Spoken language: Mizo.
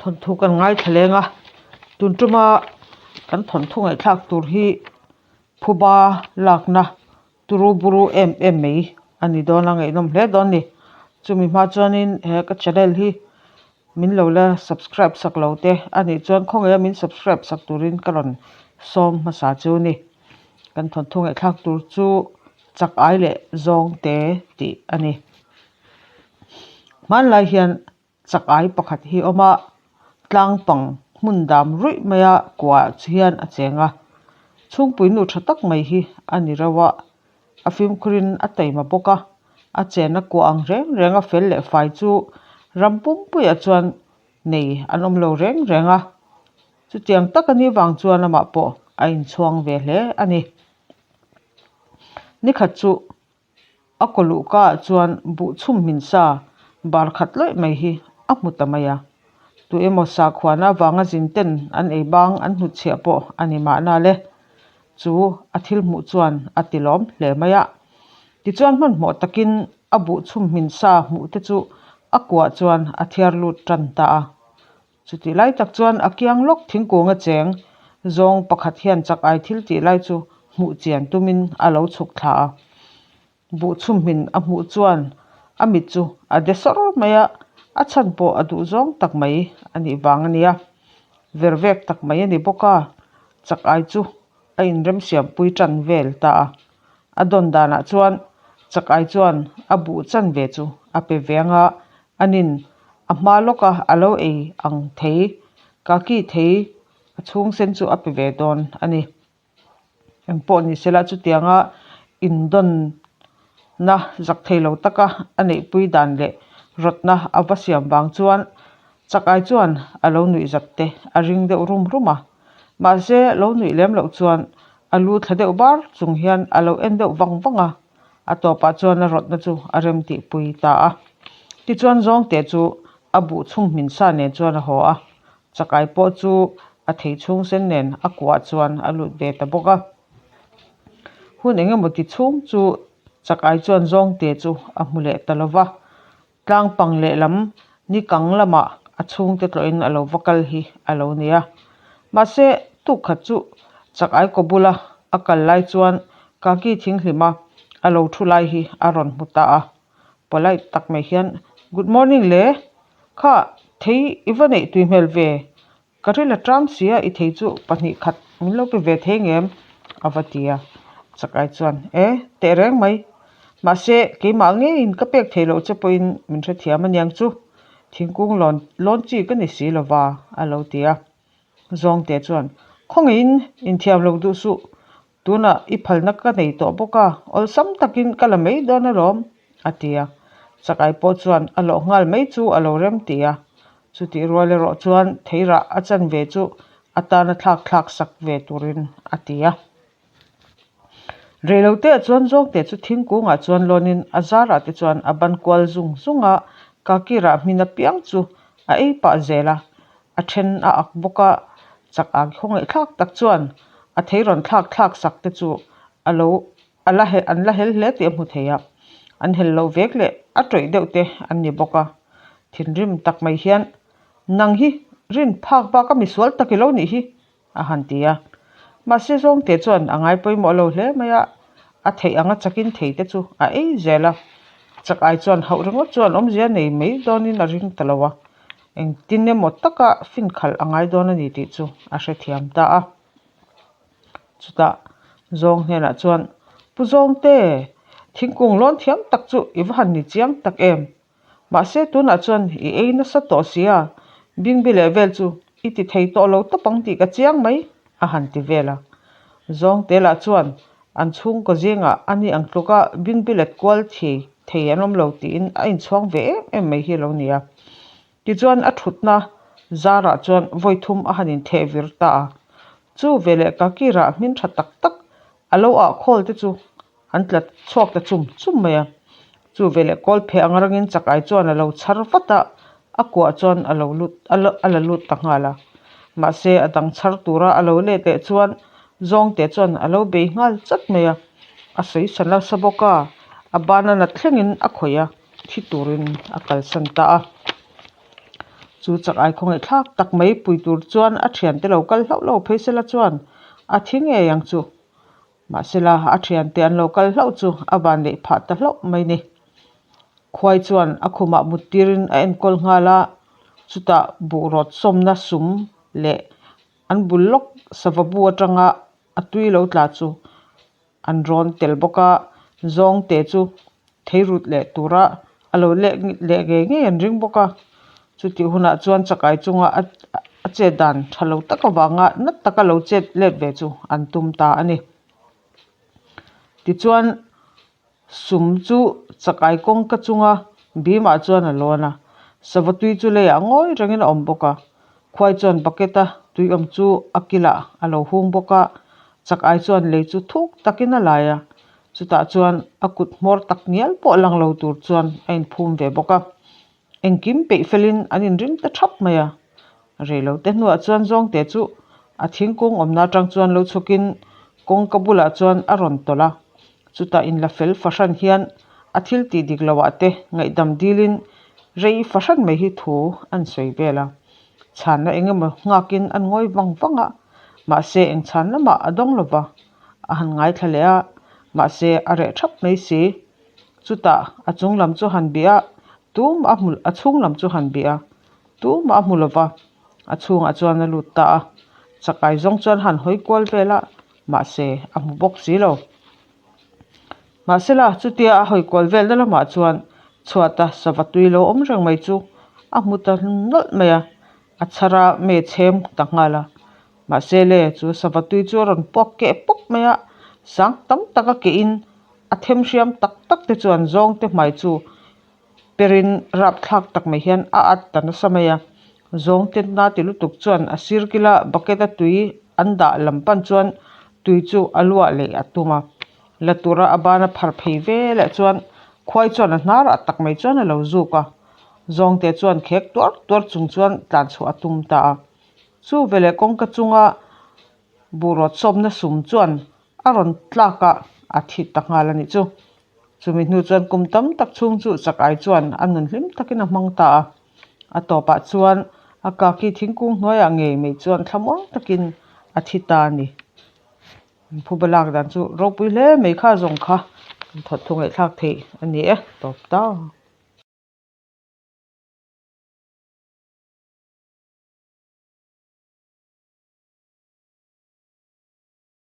Thawnthu kan ngaithla leng a, tun tuma kan thawnthu ngaihthlak tur hi phuba lakna turu buru em em mai a ni dawn a, ngaihnawm hle dawn a ni. Chumi hma chuanin he ka channel hi min lo la subscribe sak lo te a nih chuan khawngaih a min subscribe sak turin ka rawn sawm hmasa chu a ni. Kan thawnthu ngaihthlak tur chu chak ai leh zawng te tih a ni. Hmanlai hian chak ai pakhat hi a awm a, tlang pang hmun dam ruih maia kuah chu hian a cheng a, chhungpui nu tha tak mai hi a ni reuh a, a fimkhurin a taima bawk a, a chenna kuah ang reng reng a fel leh fai chu ram pumpuiah chuan nei an awm lo reng reng a, chutiang tak a nih vang chuan amah pawh a inchhuang ve hle a ni. Nikhat chu A kaw luhka ah chuan buh chhum hmin sa bar khat lawih mai hi a hmu ta mai a. Tu emaw sakhuana avanga zin ten an ei bang an hnutchhiah pawh a ni mahna le. Chu a thil hmuh chuan a ti lawm hle mai a. Tichuan hmanhmawh takin a buh chhum hmin sa hmuh te chu a kuah chuan a thiar lut tan ta a. Chutih lai tak chuan a kiang lawk thingkung a cheng zawng pakhat hian chak ai thil tih lai chu hmuh chian tumin a lo chhuk thla a. Buh chhumhmin a hmuh chuan a mit chu a de sawr mai a, a chhan pawh a duh zawng tak mai a nih vang a nia. Ver vek tak mai a ni bawk a, chak ai chu a inremsiam pui tan vel ta a. A dawn danah chuan chak ai chuan a buh chan ve chu a pe ve ang a, anin a hma lawka a lo ei ang thei, kaki thei a chhung sen chu a pe ve dawn a ni. Engpawh ni sela chutianga indawnna zak thei lo taka a neihpui dan leh rawtna a va siam vang chuan chak ai chuan a lo nuih zat te a ring deuh rum rum a. Mahse lo nuih lem loh chuan a lu thla deuh bar chung hian a lo en deuh vang vang a, a tawpah chuan a rawtna chu a rem tih pui ta a. Tichuan zawngte chu a buh chhung hmin sa nen chuan a haw a, chakai pawh chu a thei chhung sen nen a kuah chuan a lut ve ta bawk a. Hun eng emaw ti chhung chu chakai chuan zawngte chu a hmu leh ta lo va. Tlang pang lehlam ni kang lamah a chhungte tlawhin a lo va kal hi a lo ni a. Mahse, tuk khat chu chak ai kaw bula a kal lai chuan kaki thinghlima a lo thu lai hi a rawn hmu ta a. Polite tak mai hian, Good morning le, kha thei i va neih tui hmel ve, Ka ril a ṭam si a, i thei chu pahnih khat min lo pe ve thei ngem? a va ti a. Chakai chuan, E, teh reng mai. Mahse, keimah ngeiin ka pek thei loh che pawhin min hrethiam aniang chu. Thingkung lawn lawn chi ka ni si lova, a lo ti a. Zawngte chuan, Khawngaihin inthiam lo duh suh. Tunah i phalna ka nei tawh bawk a, awlsam takin ka la mai dawn alawm, a ti a. Chakai pawh chuan a lawh nghal mai chu a lo rem ti a. Chutih rual erawh chuan theirah a chan ve chu a tana thlak thlak sak ve turin a ti a. Reiloteah chuan zawngte chu thingkungah chuan lawnin a zarah te chuan a ban kual zung zung a, kakirah hmin apiang chu a ei pah zel a. A then a ak bawk a, chak ang khawngaih thlak tak chuan a thei rawn thlak thlak sak te chu a lo a la an la hel hle tih a hmu thei a, an hel loh vek leh a tawih deuh te an ni bawk a, thinrim tak mai hian nang hi rin phak bak a misual tak i lo nih hi a han ti a. Mahse zawngte chuan a ngai pawimawh lo hle mai a, a theih anga chakin thei te chu a ei zel a. Chak ai chuan hauh ringawt chuan awmzia nei mai dawnin a ring ta lo a, engtin emaw taka fin khalh a ngai dawn a ni tih chu a hrethiam ta a. Chutah zawng hnenah chuan, Pu Zawngte, thingkung lawn thiam tak chu i va han ni chiang tak em? Mahse tunah chuan i ei nasa tawh si a, bingbi leh vel chu i ti thei tawh lo tawp ang tih ka chiang mai, a han ti vel a. Zawngte lah chuan an chhungkaw zingah a ni ang tluka bingbi let kual thei thei an awm lo tiin a inchhuang ve em em mai hi a lo ni a. Tichuan a thutna zarah chuan vawi thum a han intheh vir ta a. Chu veleh ka kirah hmin tha tak tak a lo ah khawl te chu An tlat chhuak ta chum chum mai a, chu veleh kawl pheh ang rangin chakai chuan a lo chhar vat a, a kuah chuan a lo lut a a la lut ta nghal a. Mahse a dang chhar tura a lo let leh chuan zawngte chuan a lo bei nghal chat mai a, a sawi sa nasa bawk a, a ban a nat thlengin a khawih a, thi turin a kalsan ta a. Chu chak ai khawngaih thlak tak mai pui tur chuan a thiante lo kal hlauh lo phei sela chuan a thi ngei ang chu. Mahsela a thiante an lo kal hlauh chu a van neih phah ta hlauh mai ni. Khuai chuan a khumah mut tirin a enkawl nghal a, chutah buhrawt sawmna sum leh an bul lawk sava bu atanga a tui lo tla chu an rawn tel bawk a, zawngte chu theirut leh tura a lo leh leh ngei ngei an ring bawk a, chutih hunah chuan chakai chunga a a chet dan tha lo tak avanga na taka lo chet let ve chu an tum ta a ni. Tichuan Sum chu chakai kawngka chunga bimah chuan a lawn a, sava tui chu leiah ngawi rengin a awm bawk a, khuai chuan bucket a tui awm chu a kilah a lo hung bawk a, chakai chuan lei chu thuk takin a lai a, chutah chuan a kut hmawr tak ngial pawh lang lo tur chuan a inphum ve bawk a. Engkim peih felin an inring ta thap mai a, reilote hnuah chuan zawngte chu a thingkung awmna atang chuan lo chhukin kawngka bulah chuan a rawn tawlh a, chutah inla fel fahran hian a thil tih dik loh ah te ngaihdam dilin rei fahran mai hi thu an sawi vel a, chhanna eng emaw nghakin an ngawi vang vang a, mahse eng chhan lamah a dawng lo va, a han ngaithla leh a, mahse a reh thap mai si. Chutah a chung lam chu han bih a, tumah a hmu a chhung lam chu han bih a, tumah a hmu lo va, a chhungah chuan a lut ta a, chakai zawng chuan han hawi kual vel a, mahse a hmu bawk si lo. Mahsela chutia a hawi kual velna lamah chuan chhuata sava tui lo awm reng mai chu a hmu ta nawlh mai a, a chhar a me chhem ta nghal a, Mahse le, chu sava tui chu a rawn puak keh pawp mai a, sang tam tak a keh in a them hriam tak tak te chuan zawng te hmai chu perin rapthlak tak mai hian a at ta nasa mai a. Zawng te na ti lutuk chuan a sir kila bucket a tui an dah lam pan chuan tui chu a luah leh a tum a. La tura a ban a phar phei ve leh chuan khuai chuan a hnarah tak mai chuan a lo zuk a. Zawng te chuan khek tuar tuar chung chuan tlan chhuah a tum ta a. Chu veleh kawngka chunga buhrawt sawmna sum chuan a rawn tlak a, a thi ta nghal a nih chu. Chumi hnu chuan kum tam tak chhung chu chakai chuan a nun hlim takin a hmang ta a. A tawpah chuan a kaki thingkung hnuaiah ngei mai chuan thlamuang takin a thi ta a ni. An phuba lak dan chu ropui hle mai kha zawng kha an thawt thu ngaihthlak theih a ni e tawp ta.